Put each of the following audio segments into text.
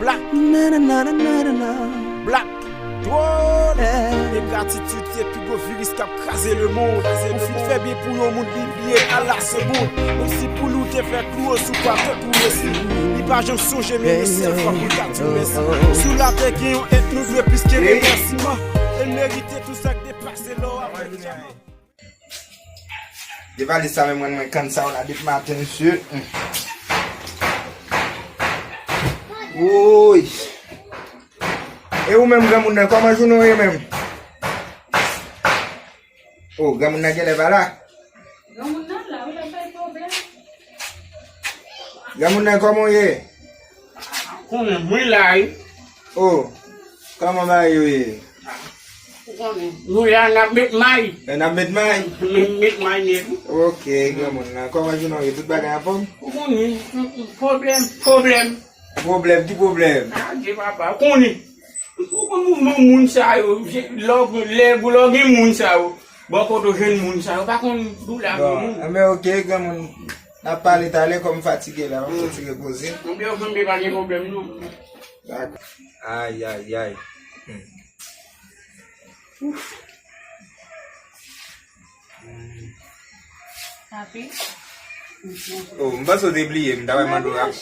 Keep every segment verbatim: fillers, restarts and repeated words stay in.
Black. Nananananana. Black. Dwòl. E gratitid se pi gwo viris k ap kraze lemonn. Ou fin fè byen pou yon moun, li bliye, ala se bon. Menm si pou li w te fè klou sou kwa, te koule sou li. Li pa janm sonje, men yon sèl fwa pou l ka di w mèsi. Sou latè gen yon èt, nou dwe plis ke remèsiman. E l merite tou sa k depase lò avèk dyaman. De valiz sa menm, mwen, mwen kann sa w la depi maten, mesye. Woy. E ou menm, granmoun nan, kòman jounen w ye menm? O, granmoun nan genlè pa la? Granmoun nan la, wi, l ap bay pwoblèm. Granmoun nan, kòman w ye? Konnen, mwen la, wi. O, kòman bagay yo ye? Ou konnen, nou la, n ap met may. E, n ap met may? Met, met may nèt, wi. Ok, granmoun nan, kòman jounen w ye? Tout bagay anfòm? Ou konnen, pwoblèm, pwoblèm. Pwoblèm, ki pwoblèm? Adye papa, ou konnen. Ou konn mouvman moun sa yo, lè w, lè w gen moun sa yo, bò kote w jwenn moun sa yo, pa konn doulè moun. Bon, enben, ok, granmoun, n ap pale talè, kòm m fatige la, m ap soti repoze. Enben, ok, enben, pa gen pwoblèm, non. Dakò. Ay, ay, ay. Hmm. Ouf. Hmm. Papi. Oh, m panse w te bliye m, m ta pral mande w rap.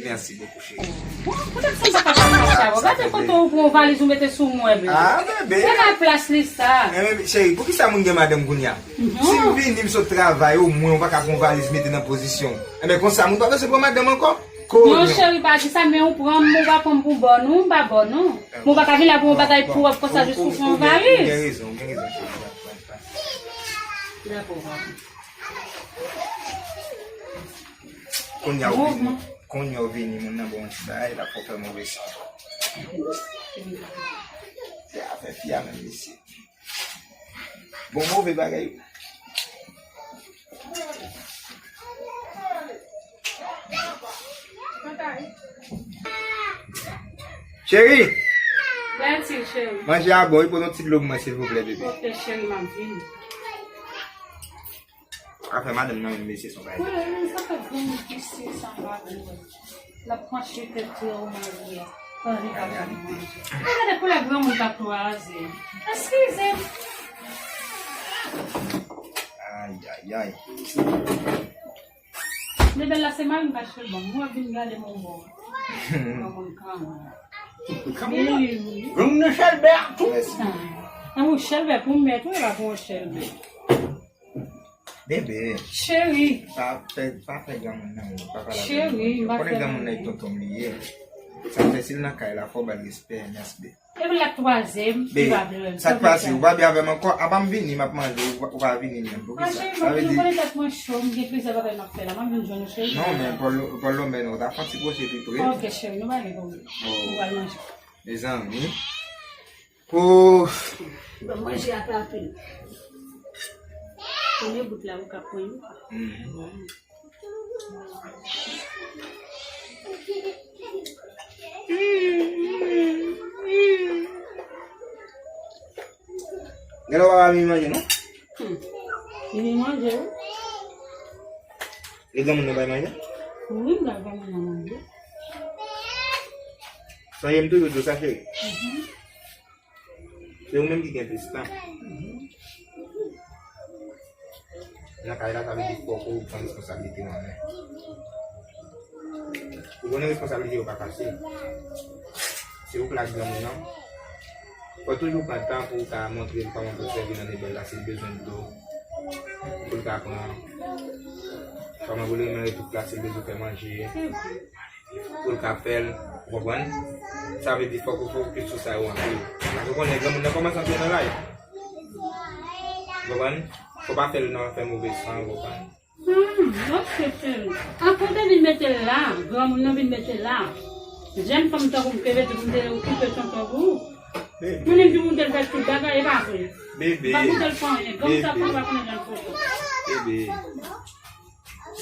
Mèsi bokou, cheri. Bon, poutèt sa, sa pa fè sa, gade kote w pran valiz ou mete sou mwen, bebe. Ah, bebe. Se pa plas li sa. Eh, cheri, poukisa moun gen madanm kounye a? Si m vini, m sot travay, omwen ou pa ka pran valiz mete nan pozisyon. Enben, konsa, moun pa bezwen pran madanm ankò. Non, cheri, pa di sa, men ou pran m, ou pa pran m pou bòn, non, m pa bòn, non. Men ou pa ka vin la pou yon bagay pwòp konsa, jis pou pran yon valiz. Ou gen rezon, ou gen rezon, cheri. Dakò, papi. Kounye a ou vini, kounye a ou vini, moun nan ba w yon ti bagay, l ap fè w fè move san. Se afè fi a menm, mesye. Bon, move bagay. Cheri! Mèsi, cheri. Manje a bon, wi, pote yon ti dlo pou mwen, silvouplè, bebe. Ok, cheri, m ap vini. Afè madanm nan menm, mesye, se yon bagay. Wi, wi, sa fè granmoun isi, sa m pa vle. L ap panche tèt li o mari a. Pandan li pa vle manje. Gade koulè granmoun k ap kraze. Eskize m. Ay, ay, ay. Lebèl la se mari m k achte l ban m. Mwen ap vin gade m yon bò. Granmoun kanran. Granmoun nan, granmoun nan chèlbè a tou. An, yon chèlbè pou m mèt, wi, e pa pou yon chèlbè. Bebe. Cheri. Pa fè, pa fè granmoun nan, pa pale avè l. Cheri, m pa fè. Konnen granmoun nan e tonton m li ye. Sa fè si l nan kay la, fò w ba l respè, mèsi, bebe. Epi l ap kwaze m, li pa vle wè m. Sa k pase? Ou pa byen avè m ankò? Apa m vini, m ap mande, ou pa, ou pa vini menm. Poukisa? Sa vle di. Mwen konnen tèt mwen cho, m gen plizyè bagay m ap fè la. M ap vin jwenn ou, cheri. Non, men Paul, Paul Lomè, non, ta fè yon ti pwoche pi pre. Ok, cheri, nou pa gen pwoblèm. Nou pral manje. Mezanmi. Ouf. Bon, manje a pa pil. Premye bout la, ou ka pran yon. Mhm. Genlè w pa ba Mimi manje, non? Hmm. Mimi manje, wi. E granmoun nan bay manje? Wi, m ba granmoun nan manje. Sonje m toujou di w sa, cheri. Mhm. Se ou menm ki gen plis tan. Nan kay la, sa vle di fòk ou pran responsablite w an men. Ou konnen responsablite yo pa fasil. Se ou k la ak granmoun nan. Fò toujou pran tan pou w ka montre l kòman pou l sèvi nan lebèl la, si l bezwen dlo, pou l ka pran. Kòman pou l remare tout plas, si l bezwen fè manje. Pou l ka fè l, ou konprann? Sa vle di fòk ou fokis sou sa yo anpil. Paske ou konnen granmoun nan kòmanse antre nan laj. Ou konprann? Fò pa fè l nan fè move san, ou konprann? Hmm, ok, cheri. Akote vin mete l la, granmoun nan vin mete l la. Jèn fanm tankou m te rete pou m te okipe tonton pou ou. Bebe. Moun di m te fè tout bagay, e pa vre. Bebe. M pa koute l pou anyen. Granmoun sa pa konnen jan l foto. Bebe.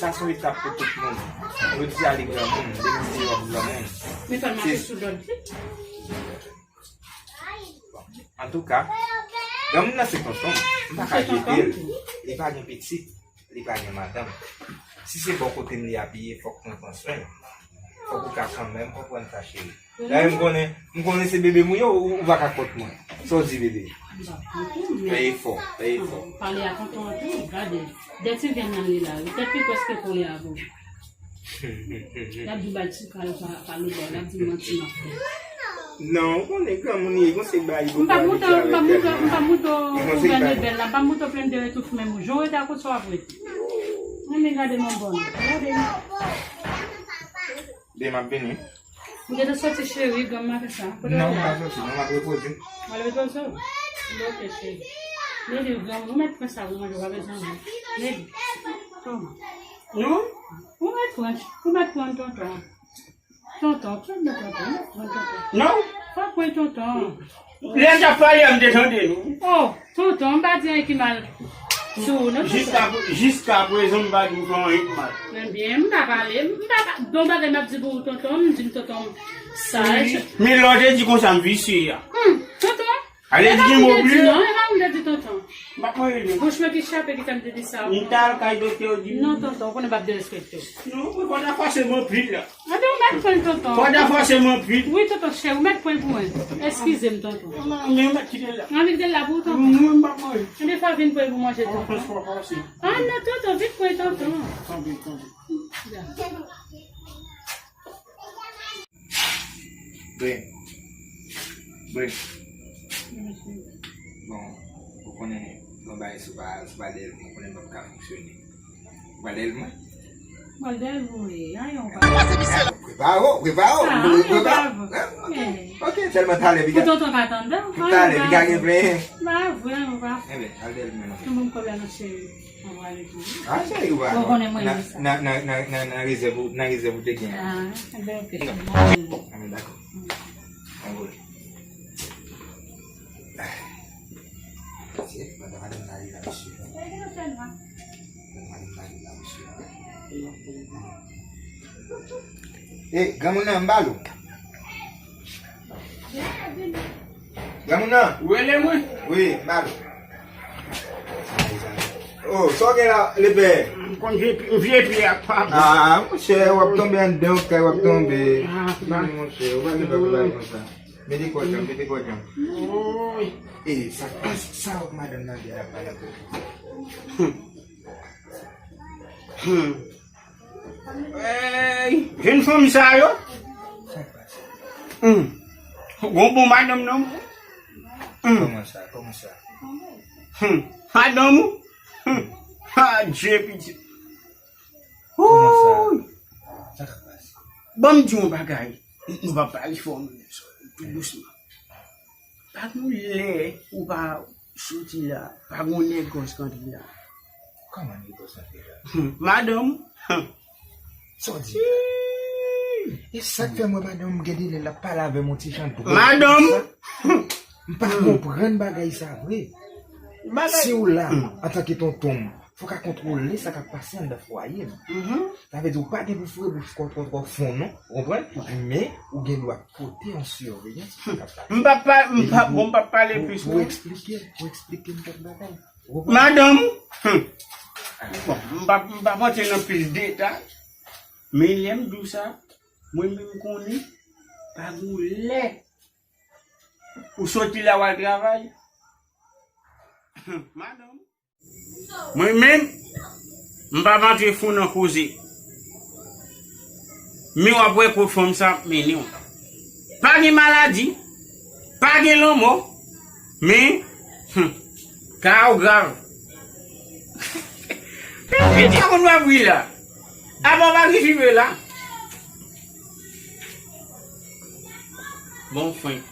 Sa se yon etap pou tout moun. Yo di ale granmoun, depi se yon granmoun. Men sèlman se sou lòd li. Antouka, granmoun nan se tonton m. M pa ka jete l. Li pa gen pitit, li pa gen madanm. Si se bò kote m li apiye, fòk mwen pran swen l. Fòk ou ka kanmenm konprann sa, cheri. Dayè, m konnen, m konnen se bebe m ou ye, ou, ou pa ka kont mwen. Sa w di, bebe? Fè efò, fè efò. Pale a tonton an tou, gade. Dèti vyann nan li la, wi. Tèt li prèske kole avè w. L ap di w bay ti kal pa, pa lobò, l ap di w manti m ap fè. Non, ou konnen granmoun ye, gon se bay. M p ap moute, m p ap moute, m p ap moute w gouvène bèl la, m p ap moute w plen de retouf menm ou. Jan w rete a kot sa w ap rete. Mwen, men gade non bon. Gade. Bebe, m ap vini. M gentan soti, cheri, granm maten sa. Kote w al la? Non, m pa soti, non, m ap repoze. W al repoze w? Bon, ok, cheri. Meli, granm, ou mèt pran sa pou manje, w pa bezwen anyen. Meli. Kòman? Non? Ou mèt pran, ou mèt pran tonton. Tonton, pran nan tonton, ou mèt pran tonton. Non? Pa pran tonton. Lè n t ap pale a, m te tande nou. Oh, tonton, m pa di anyen ki mal sou ou, non, tonton. Jiska, jiska prezan, m pa di w fè anyen ki mal. Ebyen, m pa pale, m pa pa, bon bagay m ap di pou ou, tonton, m di m tonton m saj. Men lè w te di konsa, m visye a. Hmm, tonton. Ale di gen mo bliye. Non, e pa ou m te di, tonton. M pa konn rele. Bouch mwen ki chape ki fè m te di sa. M t al kay doktè, yo di m. Non, tonton, ou konnen m p ap derespekte w. Non, mwen pa ta fase m anpil la. Anben, ou mèt pran l, tonton. Fò ta fòse m anpil. Wi, tonton cheri, ou mèt pran l pou mwen. Eskize m, tonton. Non, men mèt kite l la. Anvi kite l la pou ou, tonton? Mwen, m pa manje. Anben, fò vin pran l pou manje, tonton. Fò fòse. Ah, non, tonton, vin pran l, tonton. Tanpri, tanpri. Bren. Bren. Bon, ou konnen, bon, bagay sou pa, sou pa dèyè l, ou konnen m p ap ka fonksyone. Ou pral dèyè l mwen? Mwen dèyè l mwen, ayon pa. Prepare w, prepare w, prepare w. Ok, sèlman talè, piga. Pou tonton ka tann dan. Talè, piga gen plen. Pa vre, ayon pa. Enben, al dèyè l mwen non. Tout moun kòb la nan cheri. Mwen prale tou. Ah, cheri, ou pa. Ou konnen mwen renmen sa. Nan, nan, nan, nan, nan rezèv ou, nan rezèv ou te gen. Ah, enben, ok. Enben, dakò. Anvoye. Se, madan, madan nan rive la, mesye. Madan nan rive la, mesye. E, granmoun nan, m ba l ou. Granmoun nan? Ou rele mwen? Wi, m ba l ou. Oh, sa w gen la, lepè? M konn vye, vye pye ak pa bon. Ah, monchè, w ap tonbe anndan yon kay, w ap tonbe. Ah, ba. Monchè, ou pa gen dwa fè bagay konsa. Mete kò djanm, mete kò djanm. Woy. E, sa k pase, sa w ak madanm nan gen la, pa la. Hmm. Hmm. Ey, jèn fanm sa yo. Sa k pase? Hmm. Gon bon madanm nan. Hmm. Kòman sa? Kòman sa? Hmm. Madanm ou? Hmm. Adje, pitit. Kòman sa? Woy. Sa k pase? Ban m di w yon bagay. Nou pa pale fò, nou tou dousman. Pa gon lè ou pa soti la, pa gon nègòs k antre la. Kòman nègòs antre la? Hmm, madanm. Hmm. Sa w di? Ii. E sa k fè mwen madanm m gen de lè l ap pale avè m yon ti jan dwòl konsa? Madanm. Hmm. M pa konprann bagay sa vre. Bagay. Si w la, hmm, antanke tonton m, fò w ka kontwole sa k ap pase anndan fwaye m. Mhm. Sa vle di ou pa gen pou foure bouch kòtwòtwò fon non, ou konprann? Men ou gen dwa pote yon siveyans sou sa k ap pase. M p ap pa, m p ap, bon, m p ap pale plis non. Pou eksplike, pou eksplike m kèk bagay. Ou konprann? Madanm, hmm. Bon, m p ap, m p ap antre nan plis detay. Men lè m di w sa, mwen menm m konnen, pa gen lè ou soti la w al travay. Hmm, madanm. Mwen menm, m p ap antre fon nan koze. Men w ap wè kot fanm sa ap mennen w. Pa gen maladi, pa gen lanmò, men, hmm, ka a w grav. Epi sa moun w ap ri la. Apa w pa ri rive la. Bon, frenk.